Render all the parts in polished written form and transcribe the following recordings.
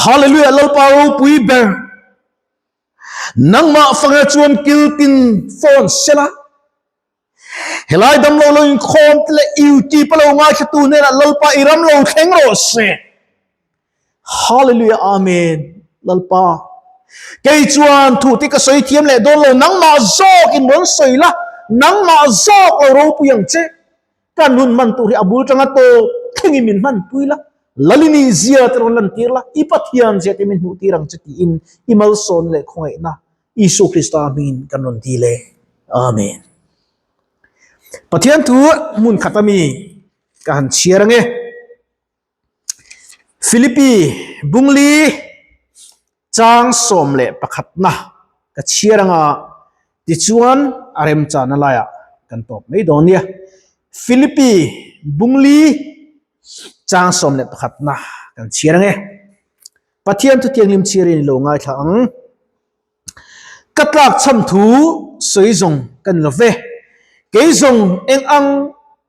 Hallelujah Lalpa ropui ber. Nangmah fanga chuan kiltin phone sela. Helai damlo lo inkhawm te leh YouTube a lo ngaithlatu hnenah Lalpa i ram lo thleng rawh se. Hallelujah Amen. Lalpa. Kei chuan thu te ka sawi thiam leh dawn lo nangmah zawk in rawn sawi la nangmah zawk lo ropui ang che. Kan hun hman tur hi a bul tanga tawp thlengin min hman pui la. Lalini zia te rawn lan tir la i Pathian zia te min hmuh tir ang che tiin i malsawn leh khawngaihna Isua Krista hmingin kan rawn ti le. Amen. Pathian thu hmun khat ami ka han chhiar ange. Philippi Bungli chang 11 na ka chhiar anga tichuan a remchana laiah kan tawp mai dawn nia. Philippi Bungli chang 11 na kan chhiar ange. Pathian thu thianghlim chhiarin i lo ngaithla ang. Ka tlak chhan thu sawi zawng ka ni lo ve. Kei zawng eng ang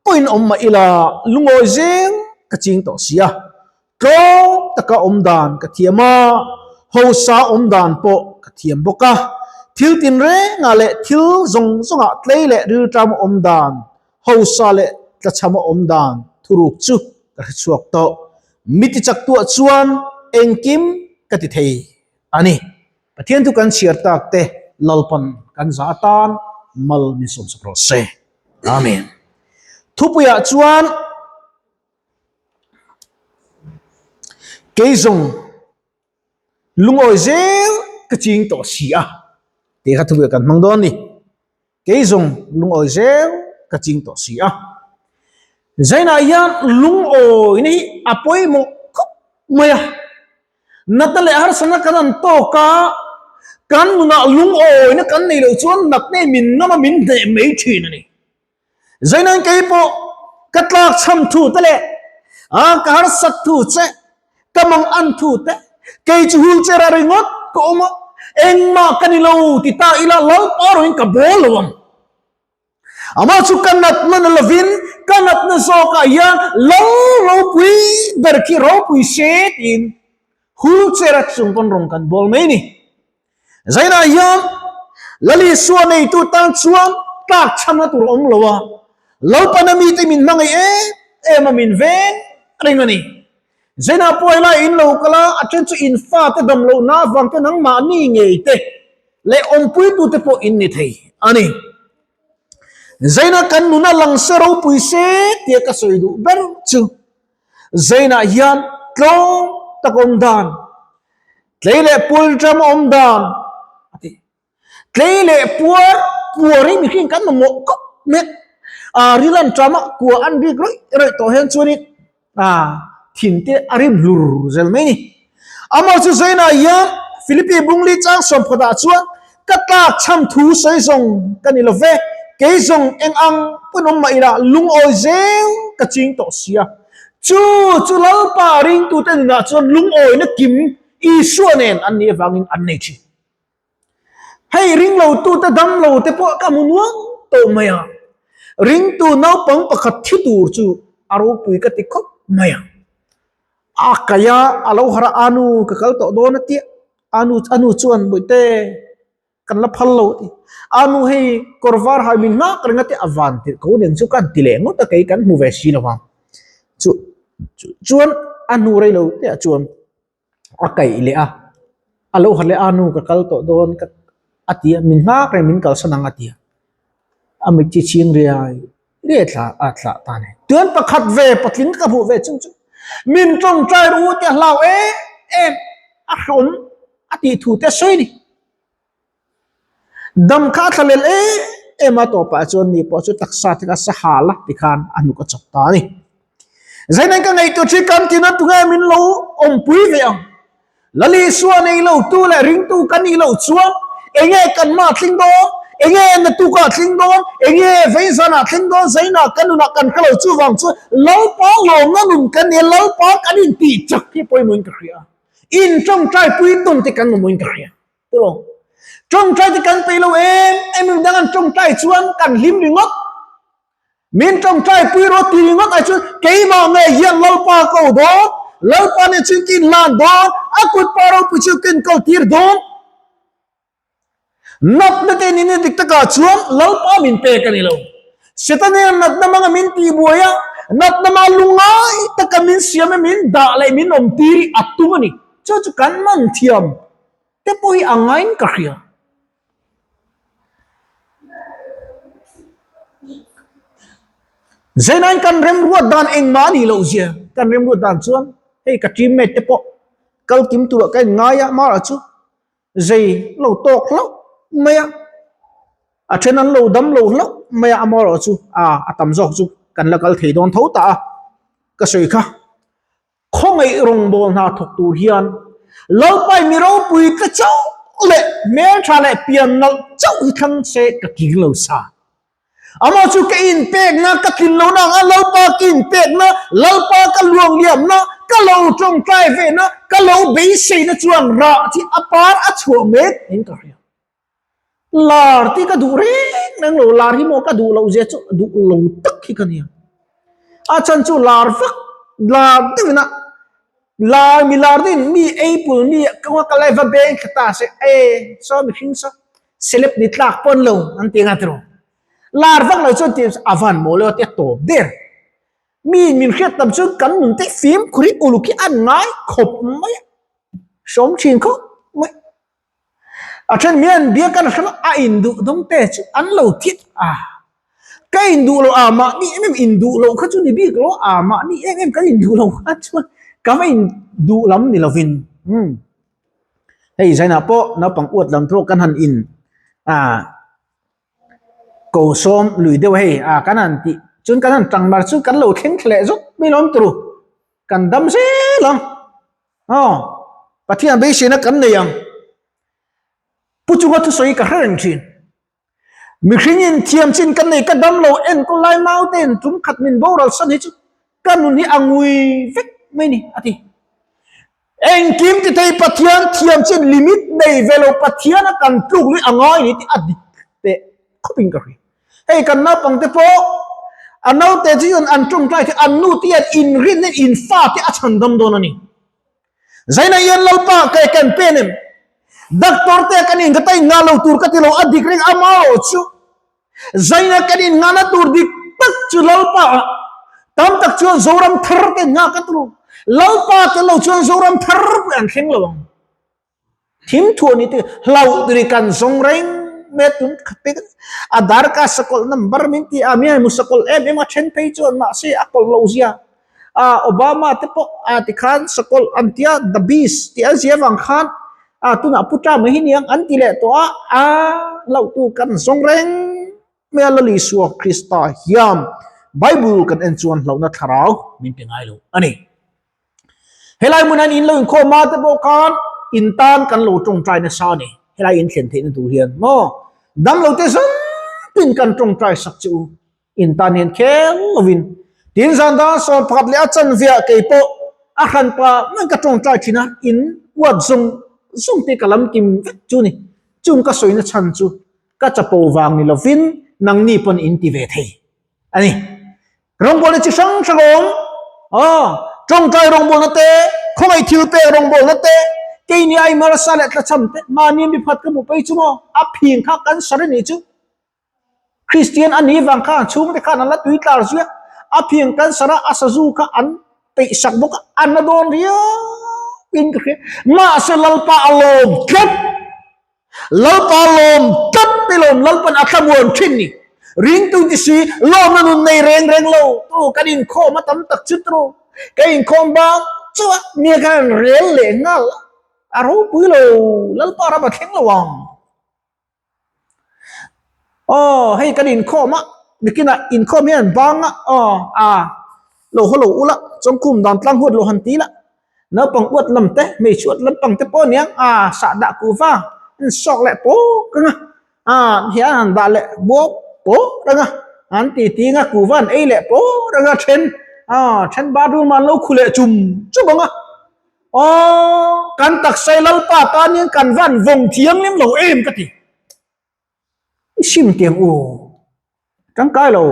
pawhin awm mah ila lungawi zeng ka ching tawh si a. Tlawm taka awm dan ka thiam a, hausa awm dan pawh ka thiam bawk a. Thil tinrengah leh thil zawng zawngah tlei leh rilṭama awm dan, hausa leh tlachhama awm dan thuruk chu ka hrechhuak tawh. Mi tichak tuah chuan engkim ka ti thei a ni. Pathian thu kan chhiar tak te Lalpan kan za atan mal min sawmsak rawh se. Amen. Thupuiah chuan kei zawng lungawi zel ka ching tawh si a tih kha thupuiah kan hmang dawn a ni. Kei zawng lungawi zel ka ching tawh si a. Zainah hian lungawina hi a pawimawh khawp mai a. Natna leh harsatna kan an tawk a, kan nunah lungawina kan nei loh chuan natna hi min ngam a min hneh mai thin a ni. Zainain kei pawh ka tlak chhan thu te leh a ka harsat thu che, ka mang an thu te, kei chu wheelchair ah ringawt ka awm a, engmah ka ni lo ti ta ila Lalpa rawhin ka bawl lo ang. Amah chu ka natna na lovin ka natna zawkah hian Lal ropui ber khi ropui se tiin wheelchair a chung pawn rawn kan bawl mai a ni. Zainah hian Lal Isua neitu tan chuan tlak chhanna tur a awm lo a, Lalpana mite min hmangaih em em a min veng reng a ni. Zainah pawh helai in lo kal a, a then chu in fate dam lohna avang te nangmahni ngei te leh awmpuitute pawh in ni thei a ni. Zainah kan nuna lang se ropui se tia ka sawi duh ber chu Zainah hian tlawm tak awm dan, tlei leh puar ṭam awm dan a ti. Tlei leh puar, puar hi mihring kan mamawh khawp mai a. Aa ril an ṭam a, kua an rik rawih rawih tawh hian chuanin aa thin te a rim hlur zel mai a ni. Amah chu Zainah hian Philippi Bungli chang sawmphatah chuan ka tlak chhan thu sawi zawng ka ni lo ve, kei zawng eng ang pawn awm mah ila lungawi zel ka ching tawh sia. Chu chu Lalpa ringtute nunah chuan lungawina kim Isua nen an nih avangin an nei thin. Hei ringlotute damlote pawh ka hmu nuam tawh mai a, ringtu naupang pakhat thi tur chu a ropui ka ti khawp mai a. A kaih a, a lo harh a, Anu ka kal tawh dawn a tia, Anu Anu chuan Bawihte kan la phal lo a ti. Anu hei kawr var hai min nghak reng a tia, a van tirh ko nen chu ka han ti leh ngawt a, kei kan hmu ve si lo vang. Chu chuan a hnu rei lo te ah chuan a kaih leh a, a lo harh leh a, Anu ka kal tawh dawn ka a ti a, min nghak reng min kalsan ang a ti a. A mit chi chhing riai riai thla a thlah ta ni. Tuan pakhat ve patling ka hmuh ve chung chu min tawngtai ru te a hlau em em a hrawm a tih thu te a sawi ni. Dam kha a thla lel em em a tawpah chuan ni pawh chu taksa te kha sa hal a tikhan a hnuk a chawp ta a ni. Zainen ka ngaihtuah thi kan tina tunge min lo awmpui ve ang. Lali Isua nei lo tu leh ringtu ka nih loh chuan enge kan mah tling dawn, enge natukah tling dawn, enge veizanah tling dawn, zainah kan nunah kan hre lo chuvang chuan Lalpa lawmna nun kan nia, Lalpa kan intih chak hi pawimawhin ka hria. In tawngtai pui tawn te kan mamawhin ka hria. Tilo, tawngtai te kan peih lo em em midang an tawngtai chuan kan hlim ringawt. Min tawngtai pui rawh ti ringawt ai chuan keimah nge hian Lalpa ko dawn, Lalpa nen chuan ka inhlan dawn. A kut pa ropui chu ka enkawl tir dawn. Natna te nihna dik takah chuan Lalpa min pek a ni lo. Setana hian natna hmanga min tihbuai a, natna hmanga lungngai taka min siam a, min dah leh min awm tir hi a tum a ni. Chu chu kan man thiam te pawh hi a ngaiin ka hria. Zeinain kan remruat dan engmah a nih loh zia kan remruat dan chuan hei ka teammate te pawh kal kim turah ka inngai a, amaherawhchu chu zei lo tawk hlauh mai a, a then an lo dam lo hlauh mai a, amaherawhchu chu a a tam zawk chu kan la kal thei dawn tho ta a, ka sawi kha khawngaih rawngbâwl hna thawk tur hian Lalpai mi ropui tle chauh leh hmeltha leh pian nalh chauh hi thlang se ka tling lo sa. Amah chu ka inpekna, ka tlin lohna anga Lalpa ka inpekna, Lalpa ka luangliamna, ka lo tawngtai vena, ka lo beiseina chuan rah chi a par a chhuah mek in ka hria. Lar tih ka duh reng reng lo, lar hi maw ka duh loh zia chu duh lo tak hi ka nia. A chhan chu lar vak, lar deuhin a, lar mi lar deuhin mi eipul mi kawnga kal lai va beng thla ta se, e saw mihring saw Celeb ni tlak pawn lo an ti nga tiraw. Lar vak lo chuan ti a van maw leo tia tawp der. Mi min hriat tam chuan kan nun te fimkhur hi uluk hi an ngai khawp mai a. Hrawm thin khawp mai. A then mi an bia kan hre a in duh dawng te chu an lo thit a. Ka in duh lo a mahni em em in duh loh kha chu ni bik lo a mahni em em kan in duh lo kha chuan ka va in duh lam ni lovin. Umm. Hei zainah pawh naupang uat lam pawh kan han in ah ko sawm lui deuh hei ah kan han tih chuan kan han tang mar chu kan lo thleng thla leh zawk mai lawm turu kan dam zel ang aw Pathian beiseina kan nei ang Pu chunga thusawi ka hre reng thin. Mihringin thiam chin ka nei ka dam lo enkawl lai naute tum khat min boral san hi chu ka nun hi a ngui vek mai ni a ti. Engkim ti thei Pathian thiam chin limit nei ve lo Pathian a kan tluk lui a ngai ni tih a dik teh khawpin ka hria. Hei kan naupang te pawh a naute chu an tawngtai te an nu te hian inrinna in fate a chhan dam dawn a ni. Zaina hian Lalpa ka kan pen em? Doctor te kan in ka ta in ngah lo tur ka ti lo a dik reng a maw chu Zaina kan in ngahna tur dik tak chu Lalpa ah tam tak chuan Zoram thar te ngah ka turu Lalpa tel lo chuan Zoram thar pawh an thleng lo ang. Thim thuah ni te hlauh tur i kan zawng reng mai a tun khat pek a darka sakawlh number min ti a mi a musakawlh em em a then phei chuan mahse a kawlh loh zia a Obama te pawh a tikhan sakawlh an tia the beast tih an zia vang khan a tunah pu Trump hi niang an ti leh tawh a a hlauh tur kan zawng reng mai a Lal Isua Krista hian Bible kan en chuan hlauhna thlarau min pe ngai lo a ni. Helai hmun hian in lo inkhawm a te pawh khan in tan kan lo tawngtai nasa a ni. Helai in thlen theihna tur hian maw damlo te zawngtin kan tawngtai sak che u. In tan hian khel lovin tin zan dan sawn pakhat leh a chanveah kei pawh a hranpa mai ka tawngtai thin a, in uat zawng zawng te ka lam kim vek chu ni. Chung ka sawina chhan chu ka chapo vang ni lovin nangni pawn in ti ve thei a ni. Rawngbawlna chi hrang hrang a awm. Aw, tawngtai rawngbawlna te, khawngaih thil pek rawngbawlna te, keini ai marasa leh tlachham te, mahni mi phat ka hmuh phei chu maw, a phing kha cancer a nih chu. Kristian a nih vang khan chhungte khan an la tui tlar zui a, a phing cancer a, a sazu kha an peih sak bawk a, a na dawn riau in ka hria. Mahse Lalpa a lawm tlat. Lalpa lawm tlat te lawm Lalpan a thlamuan thin ni. Ringtu ti si lawmna nun nei reng reng lo tu kan inkhawm a tam tak chu tru. Ka inkhawm bang chuah mi khan rel leh nghal a ropui lo Lalpa ram a thleng lo ang. Aw hei kan inkhawm a nikinah inkhawm hian bang a aw a lo haw lo ula chawngkhum dan tlang huat lo han ti la. Naupang uat lam te, hmeichhe uat lampang te pawh aniang a sahdah kuhva an sawk leh pawk reng a, a hian an dah leh bawk pawk reng a, an ti ti anga kuhva an ei leh pawk reng a then a then bathroom ah an lo khu leh chum chum ang a, aw kan taksa hi Lalpa tan hian kan van vawng thianghlim lo em ka ti. I sim tiang u tangkai lo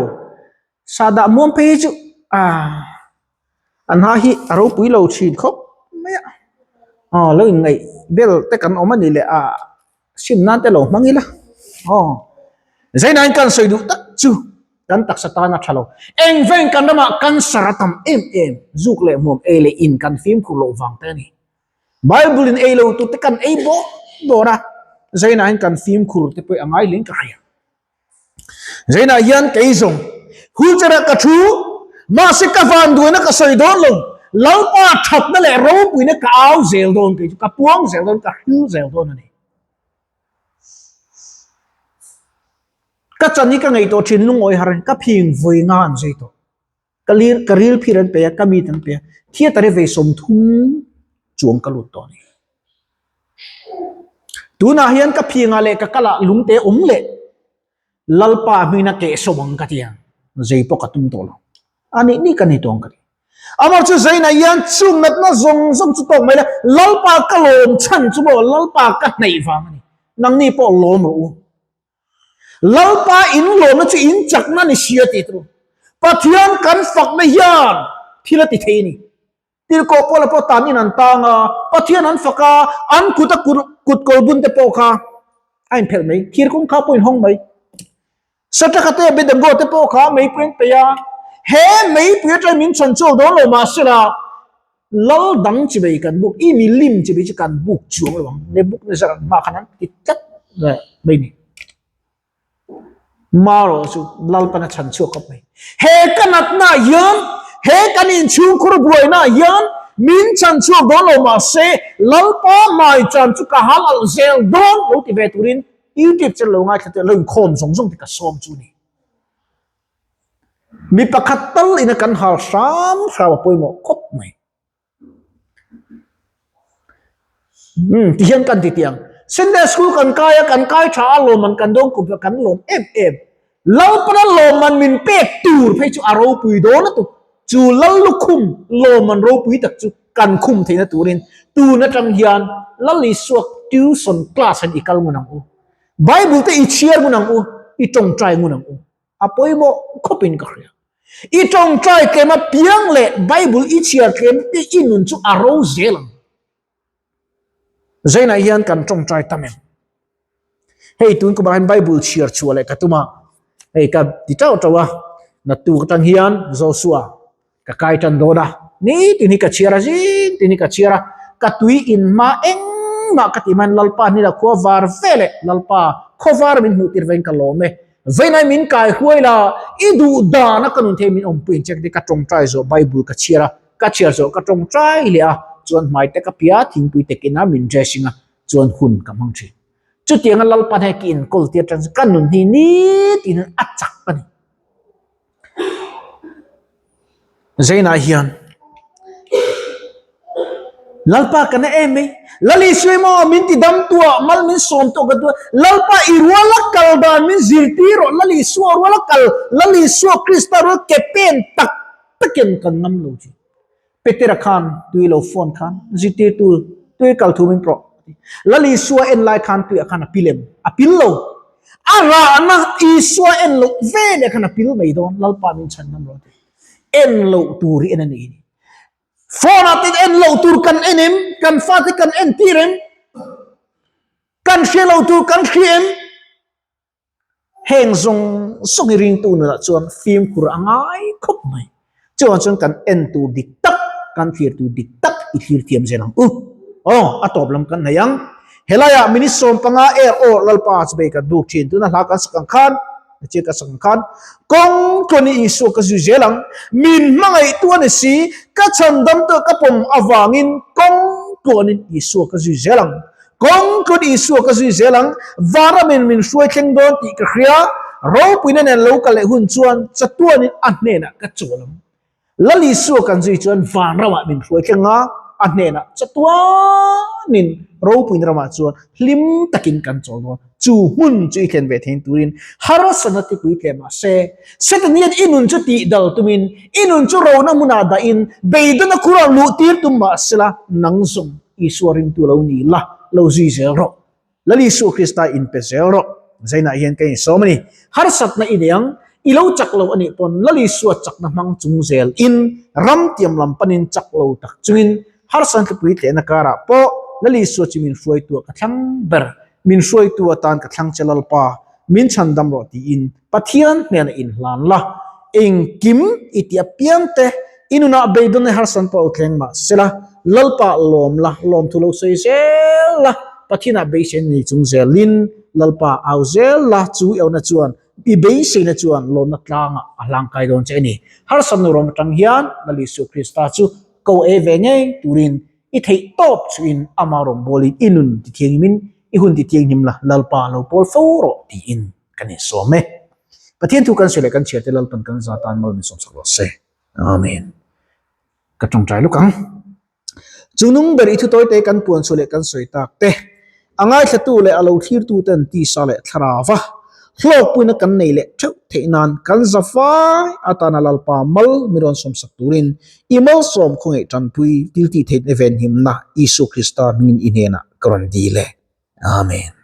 sahdah muang phei hi chu ah an ha hi a ropui lo thin khawp mai a. Aw lo inngaih bel te kan awm a ni leh a sim nan te lo hmang ila aw Zainain kan sawi duh tak chu kan taksa tan a tha lo. Engveng kan ramah cancer a tam em em zuk leh hmuam ei leh in kan fimkhur loh vang te a ni. Bible in ei lo tur te kan ei bawr bawr a Zainain kan fimkhur te pawh a ngai hleng ka hria. Zainah hian kei zawng wheelchair-ah ka thu, mahse ka vanduaina ka sawi dawn lo, Lalpa thatna leh ropuina ka au zel dawn kei chu ka puang zel dawn, ka hril zel dawn a ni. Ka chan hi ka ngaihtuah thin lungawi har in ka phing vawi nga an zai tawh. Ka lir ka ril phir an pe a, ka mit an pe a, theatre hi vei 30 chuang ka lut tawh a ni. Tunah hian ka phingah leh ka kalah lungte awm leh Lalpa hmingin a kehsawm ang ka ti a, zei pawh ka tum tawh lo. A nih nih ka ni tawh ang ka ti. Amah chu Zaina hian chung natna zawng zawng chu tawk mai la, Lalpa ka lawm chhan chu maw Lalpa ka hnaih vang a ni. Nangni pawh lawm rawh u. Lalpa in lawmna chu in chakna ni sia tih tur. Pathian kan fakna hian thil a ti thei a ni. Tirhkoh Paula pawh tan in an tang a, Pathian an fak a, an kut a kut kawl bun te pawh kha a inphelh mai, thir kawngkhar pawh inhawng mai. Saṭaka te Abednego te pawh kha meipui an peih a, he meipui aṭangin min chhan chhuak dawn lo mahsela lal dang chibei kan buk, i milim chibei chu kan buk chuang lo ang, Nebuchadnezzar an hma khan an ti tlat mai ni. Marawh chu Lalpan a chhan chhuak khawp mai. He ka natna hian, he kan inchhungkhur buaina hian min chhan chhuak dawn lo mahse Lalpa hmai chan chu ka hal alh zel dawn lo ti ve turin YouTube channel lo ngaithla te lo inkhawm zawng zawng te ka sawm chu ni. Mi pakhat tal ina kan hal hram hram a pawimawh khawp mai. Umm ti hian kan ti tiang. Sunday school kan kai a, kan kai tha a, lawmman kan dawn kum kha kan lawm em em. Lalpana lawmman min pek tur phei chu a ropui dawn a tuk. Chu Lal lukhum lawmman ropui tak chu kan khum theihna turin tun atang hian Lal Isua tuition class hian i kal ngun ang u. Bible te i chhiar ngun ang u, i tawngtai ngun ang u. A pawimawh khawpin ka hria. I tawngtai tlem a piang leh Bible i chhiar tlem te i nun chu a ro zel ang. Zainah hian kan tawngtai tam em? Hei tun kumah hian Bible chhiar chhuah leh ka tum a, hei ka ti tauh tauh a, naktuk atang hian Joshua Ka kai tan dawn a, nitin hi ka chhiar a, zing tin hi ka chhiar a, ka tui in hma engmah ka tih hmain Lalpa hnila khua var ve leh Lalpa khawvar min hmuh tir vein ka lawm e. Veinai min kai huai la, i duh dana ka nun thei min awmpui ang che ka ti, ka tawngtai zawh Bible ka chhiar a, ka chhiar zawh ka tawngtai leh a, chuan hmai te ka pia thingpui tekin a min dressing a, chuan hun ka hmang thin. Chutianga Lalpa hne ki inkawl tir tan chu ka nun hi nitin a chak a ni. Zainah hian Lalpa ka na em mai Lal Isua emaw min ti dam tuah mal min sawm tawh ka tua Lalpa i ruala kal dan min zirtir rawh Lal Isua ruala kal Lal Isua Krista rual ke pen tak takin kan ngam lo thin. Petera khan tui lo phone khan zirtirtu tui kal thu min pawh Lal Isua en lai khan tuiah khan a pil em? A pil lo. A rahna Isua en loh ve leh khan a pil mai dawn Lalpa min chhan ngam rawh a ti. En loh tur hi en a ni. Phone ah te en loh tur kan en em? Kan fate kan en tir em? Kan hria loh tur kan hria em? Heng zawng zawng hi ringtu nunah chuan fimkhur a ngai khawp mai. Chuvang chuan kan en tur dik tak, kan thlir tur dik tak i thlir thiam zel ang u. Aw, a tawp lam kan nei ang. Helaiah minute 15 air aw Lalpa chu bei kan buk thin. Tuna hla kan sak ang khan, nachir kan sak ang khan, kawng tluan i Isua ka zui zel ang. Min hmangaihtu a ni si, ka chhandamtu ka pawm avangin kawng tluanin Isua ka zui zel ang. Kawng tlut Isua ka zui zel ang, Varamin min hruai thleng dawn tih ka hria, ropuina nen lo kal leh hun chuan chatuanin a hnenah ka chawl ang. Lal Isua kan zui chuan vanramah min hruai thleng a, a hnenah chatuanin ropuina ramah chuan hlim takin kan chawl dawn. Chu hmun chu i thlen ve thein turin harsatna tipui tlem mah se, Satan hian i nun chu tihdal tumin, i nun chu rona hmunah dahin beidawna khurah luhtir tum mah sela nang zawng Isua ringtu lo ni la, lo zui zel rawh. Lal Isua Krista inpe zel rawh. Zainah hian ka insawm a ni. Harsatna i nei ang, i lo chak lo a nih pawn Lal Isua chakna hmang chung zel in ram tiam lam panin chak lo tak chungin harsatna thlipui tlehna karah pawh. Lal Isua chu min hruaitu ah ka thlang ber, min hruaitu atan ka thlang che Lalpa, min chhandam rawh tiin Pathian hnenah inhlan la, engkim i tih apiang te i nunah beidawn e harsan pawh a thleng mah sela, Lalpa lawm la, lawmthu lo sawi zel la, Pathianah beiseina nei chung zelin Lalpa au zel la, chu i auhna chuan i beiseina chuan lawmna tlangah a hlangkai dawn che a ni. Harsatna rawm atang hian Lal Isua Krista chu ko ei ve ngei turin i theih tawp chuin ama rawngbawlin i nun tithianghimin i hun tithianghim la, Lalpa lo pawl fo rawh tiin kan insawm e. Pathian thu kan sawi leh kan chhiarte Lalpan kan za tan mal min sawmsak rawh se. Amen. Ka tawngtai luk ang. Chu nung ber i thutawite kan puan chhuah leh kan sawi tak te, a ngaithlatu leh a lo thlirtu ten tisa leh thlarava hlawkpuina kan nei leh theuh theih nan kan za fai atana Lalpa mal mi rawn sawmsak turin i malsawm khawngaih tanpui thil tih theihna venhimna Isua Krista hmingin i hnenah ka rawn dil e. Amen.